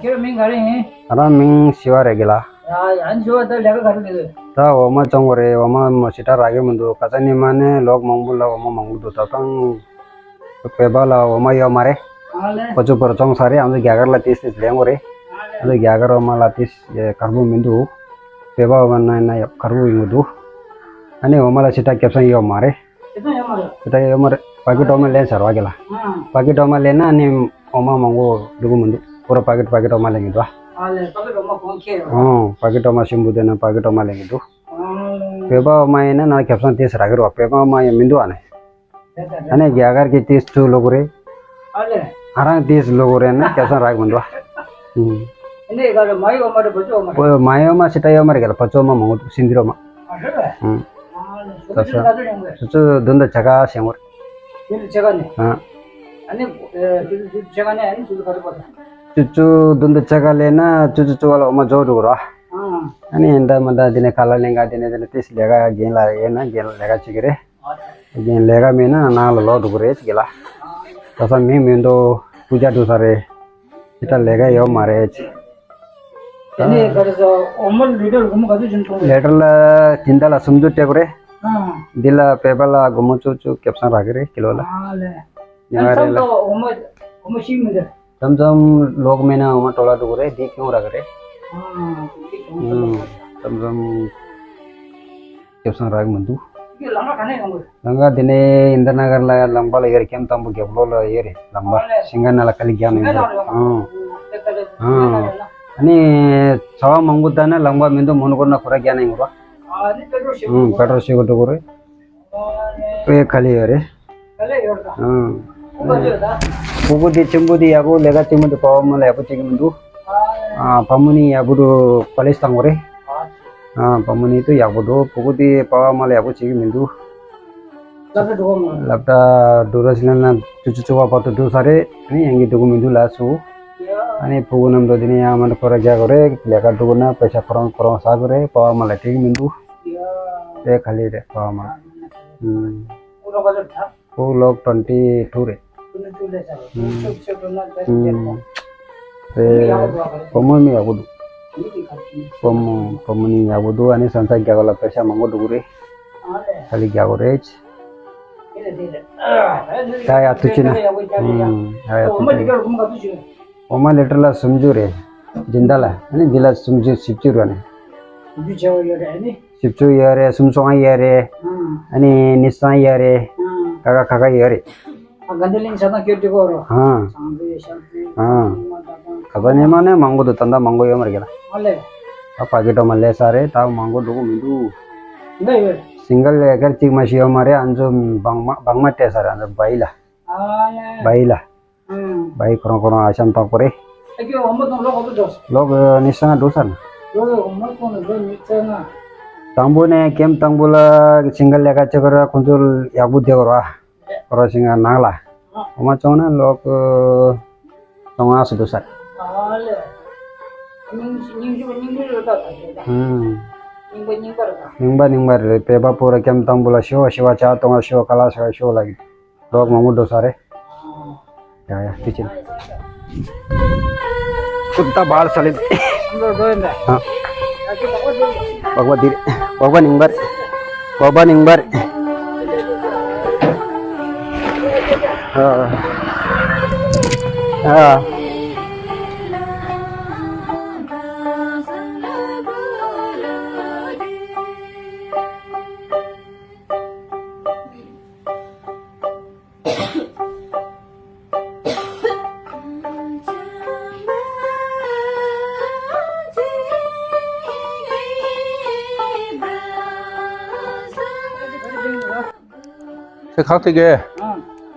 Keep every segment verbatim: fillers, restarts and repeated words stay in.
ཁྱེད་མིང་ག་རེ་ཡིན། ང་རང་མིང་ཞི་བ་རེད་གི་ལ། ཡ་ཡ། ཨ་ནི་ཞི་བ་ད་ལས་ཀ་ག་རེ་ལས་ཀ། ད་འོ་མ་བཙོང་གི་རེད། འོ་མ་མོ་ཞེ་དྲག་རག་གི་མི་འདུག་ག་ས་ནས་མ་ནས་ལོག་མང་པོ་ལ་འོ་མ་མང་པོ་འདུག་ད་ཐང་བོད་པ་ལ་འོ་མ་ཡོད་མ་རེད། ཨ་ལེ། ཁོ་ཚོ་བར་བཙོང་ས་རེད། ཨ་ཚོ་རྒྱ་གར་ལ་ཏིས་ཏིས་ལེན་གོ་རེད། ཨ་ཚོ་རྒྱ་གར་འོ་མ་ལ་ཏིས་དཀར་པོ་མི་འདུག་བོད་པ་འོ་མ་ན་ན་ཡག་དཀར་པོ་ཡིན་གི་འདུག་ཨ་ནི་འོ་མ་ལ་ཞེ་དྲག་སྐྱབས་སང་ཡོད་མ་རེད། དེ་ད་ཡོད་མ་རེད། དེ་ད་ཡོད་མ་རེད། པ་ཀི་ཊི་འོ་མ་ལེན་ཟེར་བ་གི་ལ། ཨ། པ་ཀི་ཊི་འོ་མ་ལེན་ན་ནི་འོ་མ་མང་པོ་འགྲོ་གི་མི་འདུག་པུ་ར་པ་ཀི་ཊི་པ་ཀི་ཊི་འོ་མ་ལེན་གི་འདུག་ཨ་ལེ། པ་ཀི་ཊི་འོ་མ་གོང་ཁེ་ཡོད། ཨོ། པ་ཀི་ཊི་འོ་མ་ཞིམ་པོ་དེ་ན་པ་ཀི་ཊི་འོ་མ་ལེན་གི་འདུག་ཨ་ལེ། བོད་པ་འོ་མ་ཡིན་ན་ན་ཁེབས་སང་དེ་ཟེར་གི་རེད་བ། བོད་པ་འོ་མ་ཡང་མི་འདུག་ཨ་ནི། ཨ་ནི་རྒྱ་གར་གྱི་དེ་ཚུར་ལོག་གི་རེད། ཨ་ལེ། ང་རང་དེ་ཚུར་ལོག་གི་རེད་ན་ཁེབས་སང་རག་གི་མི་འདུག་ཨ། ཨ་ནི་ག་རེ་མ་ཡོད་མ་རེད། བོད་པ་འོ་མ་རེད། བོད་པ་མ་ཡོད་མ་ཞེ་དྲག་ཡོད་མ་རེད་གི་ལ། བོད་པ་འོ་མ་མང་པོ་འདུག་སིན་དྷི་རོ་མ། ཨ་རེད་པས། ཨང་། ཨ་ལེ། ད་ས་ཆུ་ཚོད་བདུན་དང་ཕྱེད་ཀ་ཞེ་ངོར། བདུན་དང་ཕྱེད་ཀ་ནས། ཨ། ཨ་ནི་ཆུ་ཚོད་བདུན་དང་ཕྱེད་ཀ་ནས་ཨ་ནི་ཆུ་ཚོད་ག་རེ་བར་དུ། ཆུ་ཚོད་བདུན་དང་ཕྱེད་ཀ་ལས་ན་ཆུ་ཚོད་བཅུ་པ་ལ་འོ་མ་རྫོགས་འགྲོ་གི་རེད། ཨ། ཨ་ནི་ཡིན་ད་མིན་ད་དེ་ནས་ཁ་ལག་ལེན་ག་དེ་ནས་དེ་ནས་ཏིས་ལས་ཀ་རྒན་ལགས་ཡོད་ན་རྒན་ལགས་ལས་ཀ་བྱེད་ཀྱི་རེད། རྒན་ལས་ཀ་མེད་ན་ནང་ལ་ལོག་འགྲོ་གི་རེད་ཟེར་གི་ལ། ད་ས་མིང་མི་འདུག་སྤུ་རྒྱལ་འགྲོ་ས་རེད། ཅི་ལྟར་ལས་ཀ་ཡོད་མ་རེད། དེ་ནས་ག་རེ་ཟ། འོ་མ་ལི་ཊར་སྒོར་མོ་ག་ཚོད་ཅིག་གཏོང་། ལི་ཊར་ལ་དེ་འདྲ་ལ་སུམ་ཅུ་སྤྲད་དགོས་རེད། ཨ། འདི་ལ་བོད་པ་ལ་སྒོར་མོ་བཅུ་བཅུ་ཁེབས་སང་རག་གི་རེད་ཀི་ལོ་ལ། ཨ་ལེ། ཉི་མ་རེ་ལ། མཚམས་མཚམས་འོ་མ་འོ་མ་ཤིག་མི་འདུག་མཚམས་མཚམས་ལོག་མེད་ན་འོ་མ་སྤྲོ་ལ་འགྲོ་གི་རེད། འདི་གྱོང་རག་གི་རེད། ཨ། འདི་གྱོང་། ཨུམ། མཚམས་མཚམས་ཁེབས་སང་རག་གི་མི་འདུག་འདི་ལམ་ཁ་ག་ནས་ཡོང་གི། ལམ་ཁ་འདི་ནས་ཨིན་དར་ན་གར་ལ་ལམ་ཁ་ལ་ཡོད་རེད། ཀེམ་དང་པོ་རྒྱབ་ལོགས་ལ་ཡོད་རེད་ལམ་ཁ། ཨ་ལེ། ཤིང་ཀ་ན་ལ་ཁ་ལི་རྒྱག་ནས་ཡོད་རེད། ཨང་། ཨང་། ཨ་ནི་ཚ་བ་མང་པོ་ལྟ་ན་ལམ་ཁ་མི་འདུག་མོན་གྷོ་ན་ཁོ་ར་རྒྱག་ནས་ཡོང་རོགས། ཨ་ནི་པེ་ཊྲོལ་ཞིག་ཨང་། པེ་ཊྲོལ་ཞིག་འགྲོ་དགོས་རེད། ཨ་ནི་དཔེ་ག་ལེ་ཡོད་རེད། ག་ལེ་ཡོད་རེད་ད། ཨང་། ཕྲུ་གུ་དེ་ཆེན་པོ་དེ་ཡག་པོ་ལས་ཀ་བྱེད་མི་འདུག་པ་ཕ་མ་ལ་ཡག་པོ་བྱེད་ཀྱི་མི་འདུག་ཨ། ཕ་མ་ནི་ཡག་པོ་འདུག་ཀོ་ལེཇ་བཏང་དགོས་རེད། ཨ། ཕ་མ་ནི་ཏུ་ཡག་པོ་འདུག་ཕྲུ་གུ་དེ་པ་ཕ་མ་ལ་ཡག་པོ་བྱེད་ཀྱི་མི་འདུག་སློབ་གྲྭ་འགྲོ་གི་མ་རེད། སློབ་གྲྭ་འགྲོ་ར་ཞིག་ན་ན་ཆུ་ཚོད་བཅུ་པ་བར་དུ་འགྲོ་ས་རེད། ཨ་ནི་ཡང་གི་འགྲོ་གི་མི་འདུག་ལགས་སོ། ཨ་ནི་ཕྲུ་གུ་རྣམས་དང་དེ་ནས་ཡང་མ་འདྲ་ཁོ་ར་རྒྱག་དགོས་རེད། ལས་ཀ་འགྲོ་དགོས་ན་པེ་ཤ་ཁོ་རང་ཁོ་རང་ཟ་དགོས་རེད། པ་ཕ་མ་ལ་སྤྲད་ཀྱི་མི་འདུག་དེ་ག་ལེ་རེད་པ་ཕ་མ། ཨུམ། ཕྲུ་གུ་ལོ་ཊུ་ཝེན་ཊི་ཊུ་རེད། ཨུམ། ཨུམ། དེ་བུ་མོ་ནི་ཡག་པོ་འདུག་བུ་མོ་བུ་མོ་ནི་ཡག་པོ་འདུག་ཨ་ནི་ས་མཚམས་རྒྱག་ག་ལ་པེ་ཤ་མང་པོ་འགྲོ་གི་རེད། ཨ་ལེ། ཁ་ལི་རྒྱག་དགོས་རེད། ཡ་ཡ་ཐུགས་རྗེ་ཆེ་གནང་། ཨུམ། ཡ་ཡ་ཐུགས་རྗེ་ཆེ་གནང་། འོ་མ་ལི་ཊར་ལ་སུམ་ཅུ་རེད། སྦྱིན་བདག་ལ། ཨ་ནི་འདི་ལ་སུམ་ཅུ་བཞི་བཅུ་རེད་ཨ་ནི། སུམ་ཅུ་བྱས་པ་ཡོད་རེད་ཨ་ནི། བཞི་བཅུ་ཡོད་རེད། སུམ་ཅུ་ཡོད་རེད། ཨང་། ཨ་ནི་ཉི་ཤུ་ཡོད་རེད། ཨང་། ཁ་ཁ་ཁ་ཁ་ཡོད་རེད། ཨ་དགའ་ལྡན་གླིང་ཆ་ཚང་ཁྱོད་འགྲིག་གོ་རོ། ཨང་། བྱང་རྩེ་ཤར་རྩེ། ཨང་། ཁ་ཚ་ཉི་མ་ནས་མང་པོ་འདུག་ད་ལྟ་མང་པོ་ཡོད་མ་རེད་གི་ལ། ཨ་ལེ། ད་པ་ཀི་ཊོ་མ་ལས་ས་རེད། ད་མང་པོ་འགྲོ་གི་མི་འདུག་འདི་ཡོད། སིང་གལ་ཨེ་ཀར་གཅིག་མ་ཞིག་ཡོད་མ་རེད། ཨ་ཚོ་བང་མ་བང་མ་སྤྲད་ས་རེད། ཨ་ཚོ་བ་ཡི་ལ། ཨ་ལེ། བ་ཡི་ལ། ཨང་། བ་ཡི་ཁོ་རང་ཁོ་རང་ཨ་ཤམ་ཐོག་པོ་རེད། ཨ་ཁྱོད་འོ་མ་འཐུང་ལོ་ག་ཚོད་འགྲོ། ལོ་ག་ཉི་ཤུ་ལྔ་འགྲོ་ས་ན། ལོ་འོ་མ་འཐུང་ནས་ལོ་ཉི་ཤུ་ལྔ། དང་པོ་ནས་ཀེམ་དང་པོ་ལ་ཞིང་ཁ་ལས་ཀ་བྱེད་ཀྱི་ར། ཁོང་ཚོ་ཡག་པོ་བསྡད་ཀྱི་ར། ཁོ་ར་ཞིང་ཁ་ནང་ལ། ཨ། འོ་མ་བཙོང་ན་ལོ་ག་བཅོ་ལྔ་ཙམ་འགྲོ་ས་རེད། ཨ་ལེ། རྙིང་རྙིང་རྙིང་པ་རྙིང་པ་རེད་ད། ཨང་། རྙིང་པ་རྙིང་པ་རེད་ད། རྙིང་པ་རྙིང་པ་རེད། བོད་པ་པོ་ར་ཀེམ་དང་པོ་ལ་ཤོག་ཤི་བ་ཇ་གཏོང་བ་ཤོག་ཁ་ལག་ཟ་བ་ཤོག་ལ་གི། ལོག་མང་པོ་འགྲོ་ས་རེད། ཡ་ཡ་ཐུགས་རྗེ་ཆེ། ཀུ་ཏ་བཱལ་ས་ལེ། ཨ། བག་བ་འདི་རེད། བག་བ་རྙིང་པ་རེད། བག་བ་རྙིང་པ་རེད། ཨ། ཨ། དེ་ཁག་དེ་གས། ཨང་།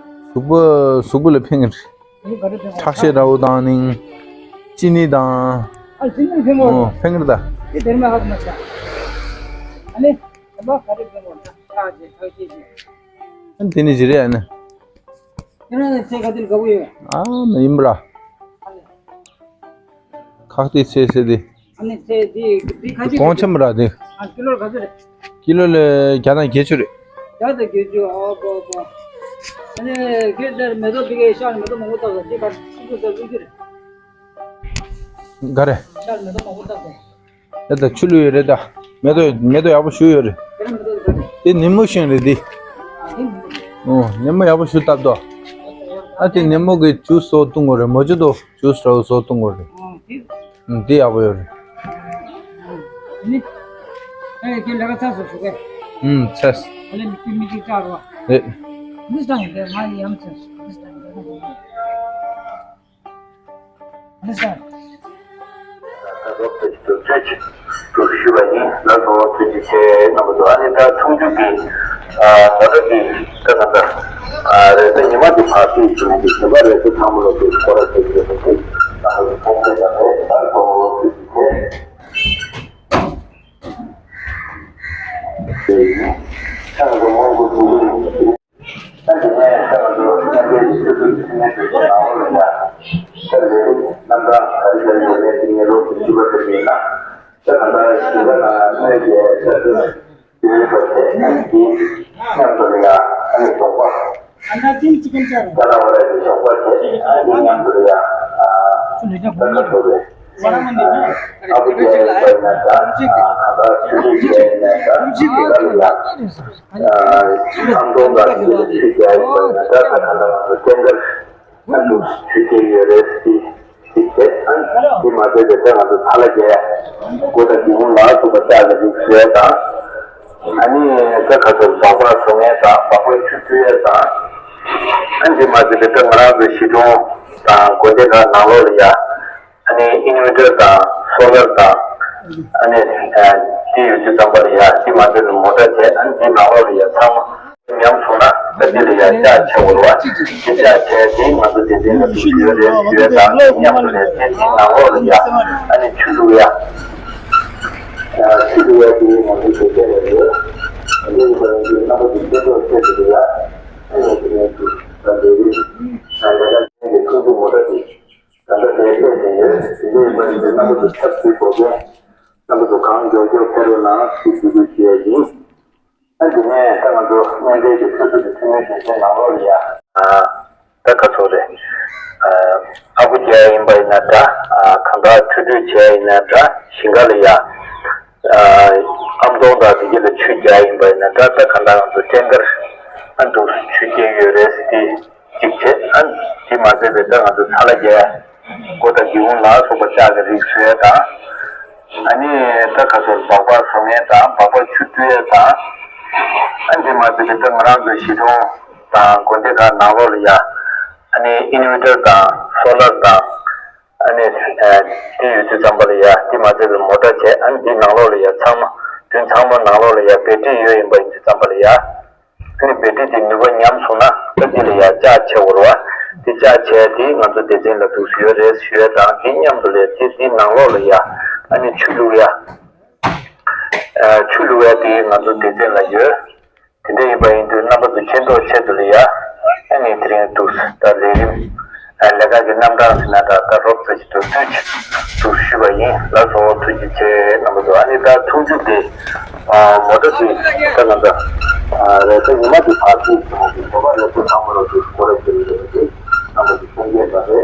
གཟུགས་པོ་གཟུགས་པོ་ལ་ཕན་གི་རེད། ཁྲག་ཤེད་འདྲ་བོ་དང་ནིང་ཅི་ནི་དང་། ཨ་ཅི་ནི་ཕན་གི་རེད། ཨོ་ཕན་གི་རེད་ད། དེ་དེར་མ་ཧ་གོ་མ་ཤག་ཨ་ནི་དེ་མ་ག་རེ་ཕན་གི་རེད། ཁྲག་ཤེད་ཁྲག་ཤེད་ཅིག་ཨ་ནི་དེ་ནི་ཅི་རེད་ཨ་ནི། ཁྱེད་རང་ཚེ་ག་དུས་དགའ་པོ་ཡོད། ཨ་མ་ཡིན་པ་ར། ཁག་དེ་ཚེ་ཚེ་དེ། ཨ་ནི་ཚེ་དེ་དེ་ཁ་ཅིག་གོང་ཆེན་པ་ར་དེ། ཨ་ཀི་ལོར་ག་ཚོད་རེད། ཀི་ལོ་ལ་བརྒྱ་དང་བརྒྱད་ཅུ་རེད། བརྒྱ་དང་བརྒྱད་ཅུ། ཨོ་པོ་པོ། ཨ་ནི་ཁྱེད་ཚེ་མེ་ཏོག་དེ་གའི་ཤག་ནས་མེ་ཏོག་མང་པོ་བཏབ་ལ་དེ་ག་ཆུ་ཚོད་ཟ་ལུས་ཀྱི་རེད། ག་རེ། ད་ཆུ་ལུད་ཡོད་རེད་ད། མེ་ཏོག་མེ་ཏོག་ཡག་པོ་ཞུ་ཡོད་རེད། དེ་ནི་མོ་ཤིང་རེད་དེ། ཨོ་ནི་མོ་ཡག་པོ་ཞུ་སྟབས་དོ། ཨ་དེ་ནི་མོ་གི་ཇུས་སོགས་བཏུང་དགོས་རེད། མོ་ཇི་དོ་ཇུས་ར་སོགས་བཏུང་དགོས་རེད། ཨུམ་དེ་ཡག་པོ་ཡོད་རེད། ཨ་ནི། ཨེ་ཁྱེད་ལས་ཀ་ཚར་སོང་ཞུ་གས། ཨུམ་ཚར། ཨ་ལེ་མི་མི་གཅིག་བཅར་བ། རེད། མི་སྟངས་ཡིན་པས་ང་ཡི་ཡམ་ཚར་སོང་། མི་སྟངས་ཡིན་པས་ང་ཡི་ཡམ། མི་སྟངས། ད་རོབ་ཏུ་ཞུ་ཚོད་ཅིག་ཏུ་ཞུས་པ་ཡིན། ལ་སོ་ཐུགས་རྗེ་ཆེ་གནང་བ་འདུག་ཨ་ནི་ད་ཐུང་ཐུང་གི་ཨ་ད་ལྟ་གི་ད་ད་ད་རེས་ད་ཉི་མ་འདི་ཕར་ཚུར་ཞུ་ནས་ཀྱི་ཞུ་བ་རེད། ཚོ་ཚང་མ་ལོ་དུ་སྐོར་ར་བྱེད་ཀྱི་ཡོད་པ་དེ་ད་ཧ་ལས་ཐུགས་རྗེ་ཆེ། ད་ལ་སོ་ཐུགས་རྗེ་ཆེ། ཨ་ནི་ད་ག་ཚོད་སྦག་སྦག་བཟོ་མཁན་དང་སྦག་སྦག་ཆུ་བཏུལ་ཡས་དང་། ཨ་ནི་ད་ག་ཚོད་སྦག་སྦག་བཟོ་མཁན་དང་སྦག་སྦག་ཆུ་བཏུལ་ཡས་དང་། ཨ་ནི་དེ་མ་ཟད་པའི་ད་ང་རང་ཚོ་གཞིས་གྲོང་དང་དགོན་སྡེ་ཁག་ནང་ལོགས་ལ་ཡ། ཨ་ནི་ཨིན་ཝེ་ཊར་དང་སོ་ལར་དང་། ཨ་ནི་དེ་ཡོད་དུས་ཙམ་པ་ལ་ཡ་དེ་མ་ཟད་པའི་མོ་ཊ་བྱས། ཨ་ནི་དེ་ནང་ལོགས་ལ་ཡ་ཚང་མ། ཉམས་སོང་ན་ད་འདི་ལ་ཡང་ལྕགས་ཆེ་བོ་རེད་བ། འདི་ལྕགས་ཆེ་དེ་ང་ཚོ་དེ་འདྲའི་ལ་འདུག་ཡོད་རེད་ཞུ་ཡས་དང་། མཉམ་དུ་ལས་དེ་དེའི་ནང་ལོགས་ལ་ཡ་ཨ་ནི་ཆུ་བླུག་ཡ། ཆུ་བླུག་ཡ་དེ་ང་ཚོ་དེ་འདྲ་ལ་ཡོད། འདི་ཡིན་པ་ཡིན་དུས་རྣམ་པ་དེ་ཆེ་མདོག་ཆེ་དེ་ལ་ཡ་ཨ་ནི་དེ་ནས་དུ་ད་འདི་རེད། ད་ལྟ་ད་ལྟ་ཐུགས་ཀྱི་མོ་ཊ་དེ་ད་ལྟ་ལས་སླེབས་བསྡད་ཡོད། དེ་འདྲ་ཡིན་པ་ཡིན་དུས་རྣམ་པ་དེ་ཆབ་སྲིད་འགྲོ་མཁན་རྣམ་པ་དེ་གང་མགྱོགས་མགྱོགས་ཕེབས་རོགས་གནང་ཞེས་ཞུ་རྒྱུ་བྱས་ཡིན། ཨ་དེ་ནས་ད་ང་ཚོ་མཉམ་འབྲེལ་གྱི་ཆུ་ཚོད་ཀྱི་འཐུས་མི་གཞོན་སྐྱེས་ནང་ལོགས་ལ་ཡ། ད་ག་ཚོད་རེད། ཨ་ཁུ་རྒྱལ་ཡིན་པ་ཡིན་ན་འདྲ། གང་ལྟར་ཆུ་སྤྲོད་བྱས་ཡིན་ན་འདྲ། ཞིང་ཁ་ལ་ཡ། ཨམ་སྟོང་དང་དེ་གྱད་ལ་ཆུ་རྒྱག་ཡིན་པ་ཡིན་ན་འདྲ། ད་གང་ལྟར་ང་ཚོ་ཊེང་ཀར་ཨ་འདུག་ཆུ་རྒྱག་ཡོད་རེད་ཟེར་དེ་གཅིག་བྱས། ཨ་དེ་མ་ཟད་པའི་ད་ང་ཚོ་ཚ་ལ་རྒྱག་སྒོ་དང་སྒེའུ་ཁུང་ལ་སོགས་པ་ལྕགས་ཀྱི་རིགས་བཟོ་ཡས་དང་། ཨ་ནི་ད་ག་ཚོད་སྦག་སྦག་བཟོ་མཁན་དང་སྦག་སྦག་ཆུ་བཏུལ་ཡས་དང་། ཨ་འདི་མ་ཟད་པའི་ད་ང་རང་ཚོའི་གཞིས་གྲོང་དང་དགོན་སྡེ་ཁག་ནང་ལོགས་ལ་ཡ། ཨ་ནི་ཨིན་ཝེ་ཊར་དང་སོ་ལར་དང་། ཨ་ནི་དེ་ཡོད་དུས་ཙམ་པ་ལ་ཡ་དེ་མ་ཟད་པའི་མོ་ཊ་བྱས། ཨ་ནི་འདི་ནང་ལོགས་ལ་ཡ་ཚང་མ་མདུན་ཚང་མ་ནང་ལོགས་ལ་ཡ་བེ་ཊི་རི་ཡོད་ཡིན་པ་ཡིན་དུས་ཙམ་པ་ལ་ཡ། ཨ་ནི་བེ་ཊི་རི་དེ་ནུས་པ་ཉམས་སོང་ན་ད་འདི་ལ་ཡ་ལྕགས་ཆེ་བོ་རེད་བ། དེ་ལྕགས་ཆེ་དེ་ང་ཚོ་སྡེ་ཚན་ལ་འདུག་སེ་ཡོད་རེད་ཞུ་ཡས་དང་། དེ་མཉམ་དུ་ལས་དེ་དེ་ནང་ལོགས་ལ་ཡ་ཨ་ནི་ཆུ་བླུག་ཡ། ཨ་ཆུ་བླུག་ཡ་དེ་ང་ཚོ་སྡེ་ཚན་ལ་ཡོད། དེ་འདྲ་ཡིན་པ་ཡིན་དུས་རྣམ་པ་ཚོ་མཁྱེན་རྟོགས་ཆེད་དུ་ལ་ཡ། ཨ་ནི་དེ་རིང་འདུག་ད་ལས་རིམ་ཨ་ལས་ཀ་གི་རྣམ་གྲངས་ཟེར་ན་ད་ད་རོབ་ཙམ་ཞིག་ཏུ་བསྡུས་ཅིག་ཏུ་ཞུས་པ་ཡིན། ལགས་སོ་ཐུགས་རྗེ་ཆེ་རྣམ་པ་ཚོ། ཨ་ནི་ད་ཐུང་ཐུང་དེ་ཨ་མོ་ཊ་དེ་ད་ང་ད་ཨ་རེད། ད་ཉི་མ་དེ་ཕར་ཚུར་ཞུ་ནས་དེ་ཞོགས་པ་རེད། ཚོ་ཚང་མ་ལོ་དུ་སྐོར་ར་བྱེད་ཀྱི་ཡོད་པ་དེ་རྣམ་པ་ཚོ་མཁྱེན་གྱི་ཡོད་པ་རེད།